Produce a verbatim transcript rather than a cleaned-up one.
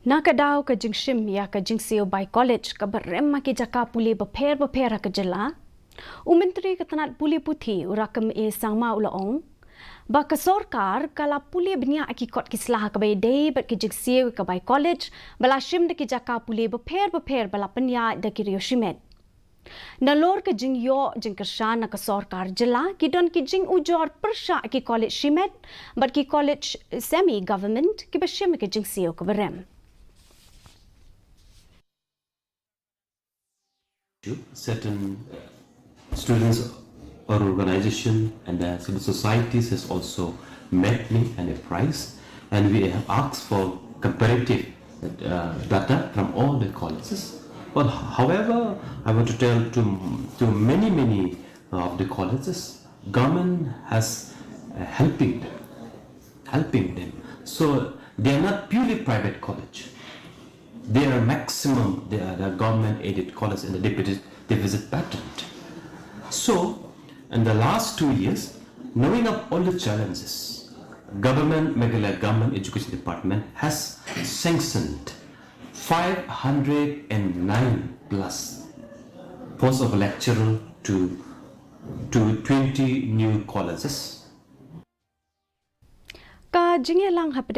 Na ka daw ka jingshim ïa ka jingsiew bai college kaba rem ha ki jaka pule bapher bapher ha ka jylla, u Myntri ka tnat pule puthi u Rakkam A Sangma u la ong ba ka sorkar ka la pule bniah ïa ki kot ki sla ha kaba ïadei bad ka jingsiew ïa ka bai college ba la shim da ki jaka pule bapher bapher ba la pynïaid da ki riew shimet. Nalor ka jingïoh jingkyrshan na ka sorkar jylla, ki don ki jingujor pyrshah ki college shimet bad ki college semi government kiba shim ïa ka jingsiew kaba rem. Certain uh, students or organization and the civil societies has also met me and appraised, and we have asked for comparative uh, data from all the colleges. But however, I want to tell to, to many, many of the colleges, government has uh, helping them, helping them. So they are not purely private college. They are maximum, they are the government aided college in the deficit, deficit pattern. So, in the last two years, knowing of all the challenges, government, Meghalaya government education department has sanctioned five hundred and nine plus posts of lecturer to, to twenty new colleges. Ka jingïalang hapdeng